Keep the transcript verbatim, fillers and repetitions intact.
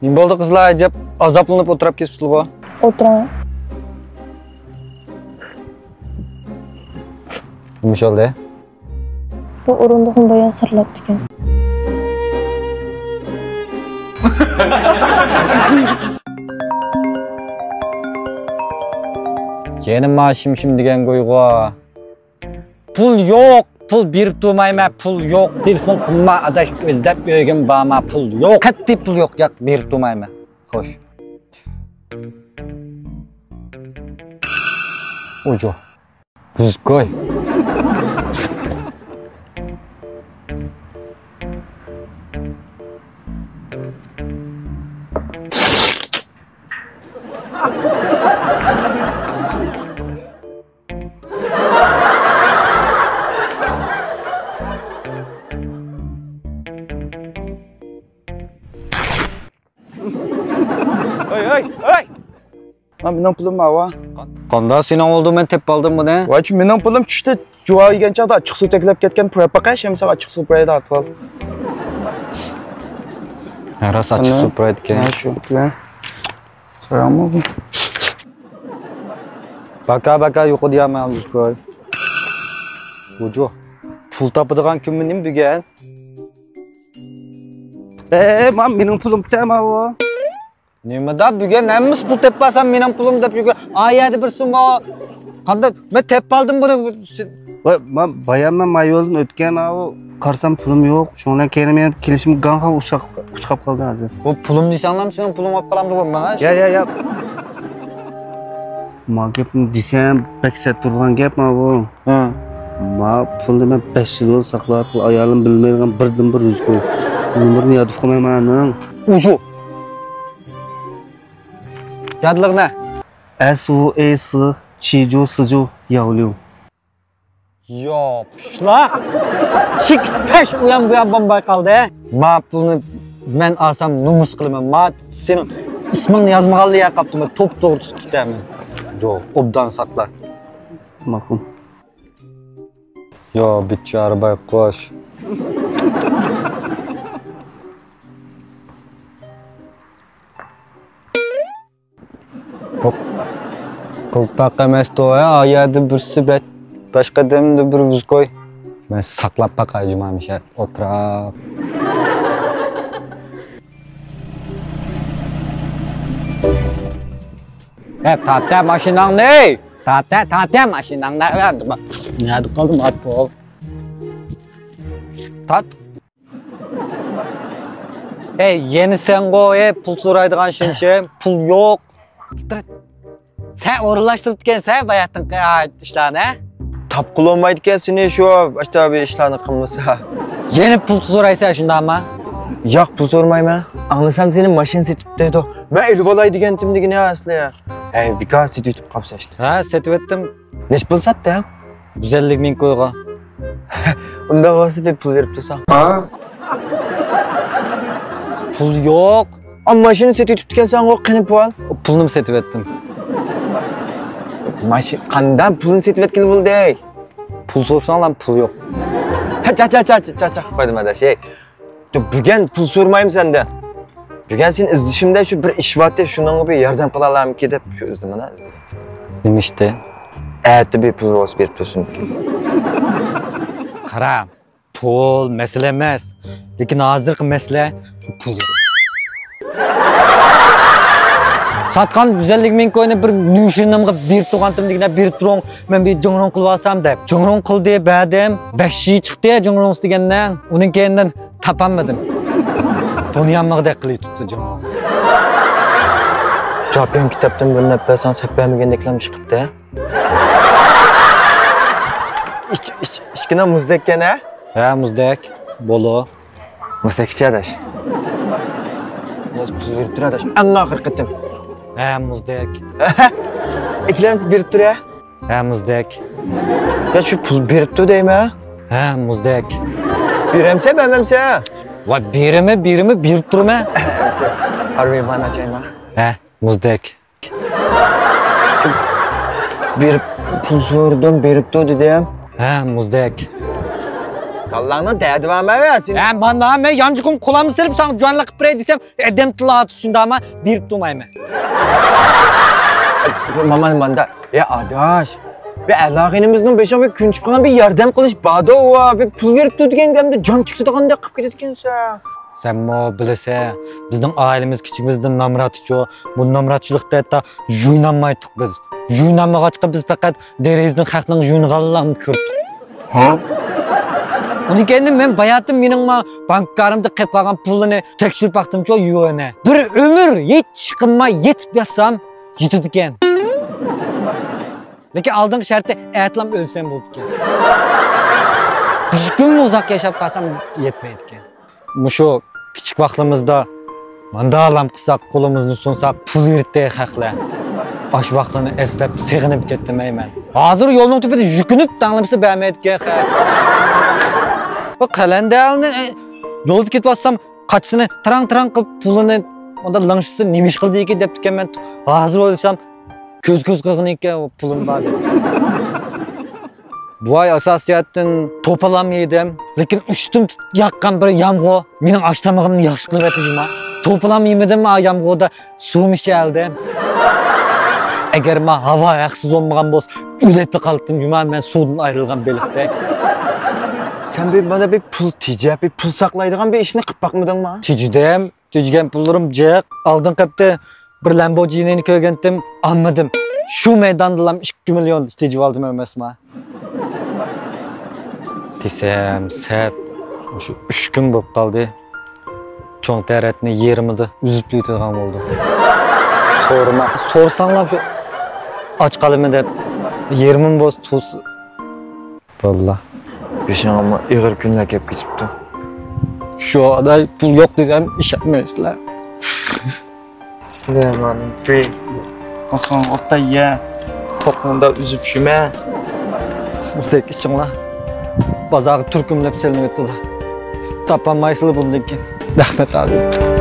نېمە بولدى قىزلار، ئەجەب ئازابلىنىپ ئولتۇراپ كېتىپسىزغۇ؟ ئولتۇرۇڭ. نېمە ئىش بولدى؟ بۇ ئورۇندۇقنى بايان سىرلاپتىكەن. يەنە ما شىم شىم دېگەن گۇيغۇ. پۇل يوق، پۇل بېرىپ تۇرمايمەن، پۇل يوق. تېلېفون قىلما ئاداش، ئۆزلەپ ئۆيگىمۇ بارما، پۇل يوق. قەتئىي پۇل يوق، ياق، بېرىپ تۇرمايمەن. خوش. ئوجو. بىز قوي. ھەي، ھەي، ھەي! ھا، مېنىڭ پۇلۇم ماۋۇ. قانداق سېنىڭ بولدى، مەن تېپىپ ئالدىم بۇنى. ۋاي، مېنىڭ پۇلۇم چۈشتى. جۇۋا يېگەن چاغدا ئاچچىق سۇ تۆكۈلۈپ كەتكەن، پۇراپ باقاي، شەمسە ئاچچىق سۇ پۇرايدۇ، ئاتىۋال. ھە، راست ئاچچىق سۇ پۇرايدىكەن. ھە، شۇ. قاراڭمۇ بۇ؟ باكا، باكا، يوقىدى يا مەن بۇ. بۇجۇ. پۇل تاپىدىغان كۈنمۇ نېمە بۈگۈن؟ ئەي، مانا مېنىڭ پۇلۇم تەما بۇ. نېمىدا بۈگۈن ھەممىسى پۇل تېپىپ ئالسام مېنىڭ پۇلۇم دەپ يۈگۈر. ئا يەردە بىرسىمۇ. قانداق؟ مەن تېپىپ ئالدىم بۇنى. ۋاي، ما-، بايام مەن ما يولدىن ئۆتكەن، ئاۋۇ قارىسام پۇلۇم يوق. شۇنىڭ بىلەن كېيىن مېنىڭ كېلىشىم گاڭ خاڭ ئۇچراپ، ئۇچراپ قالدى ھازىر. بۇ پۇلۇم دېسەڭلام سېنىڭ پۇلۇڭ بولۇپ قالامدۇ بۇ ماڭا؟ يا، يا، يا. ما گەپنى دېسەم، بەك سەت تۇرغان گەپ ما بۇ. ھە. ما پۇلنى مەن بەش يىل بولدى ساقلاپ، ئايالىم بىلمەيدىغان بىردىنبىر رىزقۇ. نومۇرىنى ياد ئۇقمايمەن ئانىڭ. ئۇشۇ. يادلىق نە؟ ئەس ۋۇ ئېي سى چى جۇ سى جۇ ياۋ ليۇ. ياپۇشلاق! چېكىت پەش ئۇيان بۇيان بولماي قالدى. ما پۇلنى مەن ئالسام نومۇس قىلىمەن. ما سېنىڭ ئىسمىڭنى يازمىغانلا يەر قاپتىمەن. توپ توغرا تۇتۇپ كېتەرمەن. يوق، ئوبدان ساقلا. ماقۇل. يا بىچارە بايقۇش. قىلپاق ئەمەستۇ، ھە؟ ئا يەردە بىرسى بەت، باشقا دەمدە بىر ۋىزكوي. مەن ساقلاپ باقاي جۇمامىشە ئولتۇراپ. ھە، تارتە ماشىناڭنى! تارتە، تارتە ماشىناڭنى! نەدە قالدىم، ئات بول؟ تارت. ئەي، يەنە سەنغۇ، ئەي، پۇل سورايدىغان شىمشىم، پۇل يوق. سەن ئورۇنلاشتۇرۇپتىكەنسەن باياتىنقى ئىشلارنى، ھە؟ تاپقىلى بولمايدىكەن سېنى شۇ، ئاشتا بىر ئىشلارنى قىلمىسا. يەنە پۇل سورايسەن شۇنداقمۇ؟ ياق، پۇل سورىمايمەن. ئاڭلىسام سېنى ماشىنا سېتىپ دەيدۇ. مەن ئېلىۋالاي دېگەنتىم دېگىنە ئەسلى. ئەي، بىكار سېتىۋېتىپ قاپسەن ئىشتە. ھە، سېتىۋەتتىم. نەچچە پۇل ساتتىڭ؟ يۈز ئەللىك مىڭ كويغا. ئۇنداق بولسا بىر پۇل بېرىپ تۇرساڭ. ھە؟ پۇل يوق. ئا، ماشىنا سېتىۋېتىپتىكەنسەنغۇ، قېنى پۇل؟ پۇلنىمۇ سېتىۋەتتىم. ماشىنا قانداق پۇلنى سېتىۋەتكىلى بولدى؟ پۇل سورىساڭلار پۇل يوق. ھە، چاچاق، چاچاق، چاچاق قىلىپ قويدۇم ئاداش، ھەي. بۈگۈن پۇل سورىمايمەن سەندىن. بۈگۈن سېنى ئىزدىشىمدە شۇ بىر ئىش بارتى، شۇنىڭغا بىر ياردەم قىلالامىكى دەپ شۇ ئىزدىمەن، ھە، ئىزدىگەن. نېمە ئىشتى؟ ئەتە بىر پۇل بولسا بېرىپ تۇرسۇن. قارا، پۇل مەسىلە ئەمەس. لېكىن ھازىرقى مەسىلە پۇل. ساتقان يۈز ئەللىك مىڭ كوينى بىر نۈشىنىمغا بېرىپ تۇرغانتىم دېگىنە، بېرىپ تۇرۇڭ. مەن بىر جىڭرۇڭ قىلىۋالسام دەپ. جىڭرۇڭ قىلدى، بەردىم. ۋەھشىي چىقتى جىڭرۇڭ دېگەننىڭ. ئۇنىڭ كەينىدىن تاپالمىدىم. تونۇيالمىغۇدەك قىلىۋېتىپتۇ جىڭرۇڭ. جاپىيان كىتابتىن بىر نەپ بەرسەڭ سەپ بەرمىگەندەكلا ئىش قىپتۇ. ئىچ-، ئىچ-، ئىچكىنە مۇزدەككەن ھە؟ ھە، مۇزدەك. بولۇ. مۇزدەك ئىچە ئاداش. پۇل بېرىپ تۇر ئاداش. ئەڭ ئاخىرقى قېتىم. ھە، مۇزدەك. ئىككىلەمسى بېرىپ تۇر ھە؟ ھە، مۇزدەك. يا شۇ پۇل بېرىپتۇ دەيمەن. ھە، مۇزدەك. بېرەمسە، بەرمەمسە؟ ۋاي، بېرىمەن، بېرىمەن، بېرىپ تۇرىمەن. ھارۋى مانا چايما. ھە، مۇزدەك. بېرىپ، پۇل سورىدىم، بېرىپتۇ دېدىم. ھە، مۇزدەك. بالىلارنىڭ دەردى بارمۇ ئەۋەتسىن؟ ھە، مانا مەن يانچۇقۇم قولامنى سېلىپ ساڭا جۇۋانلىق قىلىپ بېرەي دېسەم، ئادەم تىللاتى شۇنداقما بېرىپ تۇرمايمەن. مامان ماندا، يا ئاداش، بىر ئەلاغىنىمىزنىڭ بېشىغا بىر كۈن چىققان بىر ياردەم قىلىش باردۇ، بىر پۇل بېرىپ تۇرىدىكەن، ئەمدى جان چىقىدىغاندەك قىلىپ كېتىدىكەنسەن. سەنمۇ بىلىسەن، بىزنىڭ ئائىلىمىز كىچىكىمىزدىن نامراتچۇ. بۇ نامراتچىلىقتا ھەتتا يۇيۇنالمايتتۇق بىز. يۇيۇنالمىغاچقا بىز پەقەت دېرىزىدىن خەقنىڭ يۇيۇنغانلىرىنى كۆردۇق. ھە؟ ئۇنىڭ كەينىدىن مەن باياتىن مېنىڭ ما بانكا كارتىمدا قېلىپ قالغان پۇللىرىنى تەكشۈرۈپ باقتىمچۇ، يۈەننى. بىر ئۆمۈر ھېچ چىقىنماي يېتىپ ياتسام، يېتىدىكەن. لېكىن ئالدىنقى شەرتى ئەتىلام ئۆلسەم بولىدىكەن. بىر كۈنمۇ ئۇزاق ياشاپ قالسام يەتمەيدىكەن. مۇشۇ كىچىك ۋاقلىمىزدا ماندالام قىلساق، قولىمىزنى سۇنساق، پۇل يىرتتى خەقلەر. ئاشۇ ۋاقلىرىنى ئەسلەپ سېغىنىپ كەتتىم ئەي مەن. ھازىر يولنىڭ تۈپىدە يۈكۈنۈپ دەڭلىمىسە بەرمەيدىكەن خەق. بۇ قەلەندەرنى، ئە، يولدا كېتىۋاتسام، قاچىسىنى تىراڭ-تىراڭ قىلىپ پۇلىنى ئۇنداق لىڭشىسا نېمە ئىش قىلدىكىن دەپتىكەنمەن. ھازىر ئويلىسام، كۆز-كۆز قىلغىنىكەن ئۇ پۇلۇم بار دەپ. بۇ ئاي ئاساسىيەتتىن توپىلام يېدىم. لېكىن ئۇشتۇمتۇت ياغقان بىر يامغۇر مېنىڭ ئاش تامىقىمنى ياخشى قىلىۋەتتى جۇما. توپىلام يېمىدىم، ئا يامغۇردا سۇمۇ ئىچەلدىم. ئەگەر ما ھاۋا ھەقسىز بولمىغان بولسا، ئۆلۈپ قالاتتىم جۇما، مەن سۇدىن ئايرىلغان بېلىقتەك. سەن بىر مانا بىر پۇل تېجەپ، بىر پۇل ساقلايدىغان بىر ئىشنى قىلىپ باقمىدىڭما؟ تېجىدىم. تۈجىگەن پۇللىرىم جىق. ئالدىنقى ھەپتە بىر لەمبورگىنىنى كۆرگەنتىم، ئالمىدىم. شۇ مەيداندىلا ئىككى مىليون تېجىۋالدىم ئەمەسما؟ دېسەم، سەت، مۇشۇ ئۈچ كۈن بولۇپ قالدى. چوڭ تەرەتنى يېرىمىدا ئۈزۈپ يېتىدىغان بولدۇم. سورىما، سورىساڭلار شۇ ئاچ قالىمەن دەپ، يېرىمىم بولسا تۇز. باللا، بېشىڭغىمۇ ئېغىر كۈنلەر كېلىپ كېتىپتۇ. شۇ ئاداي پۇل يوق دېسەم ئىشەنمەيسىلەر. لېمون ترى. قورسىقىڭغا ئوتتا يە. قورقۇڭدا ئۈزۈپ چۈشىمە. مۇزدەك ئىچىڭلار. بازارغا تۈركۈملەپ سېلىنىۋېتىدۇ. تاپالمايسىلەر بۇندىن كېيىن. رەھمەت ئابىي.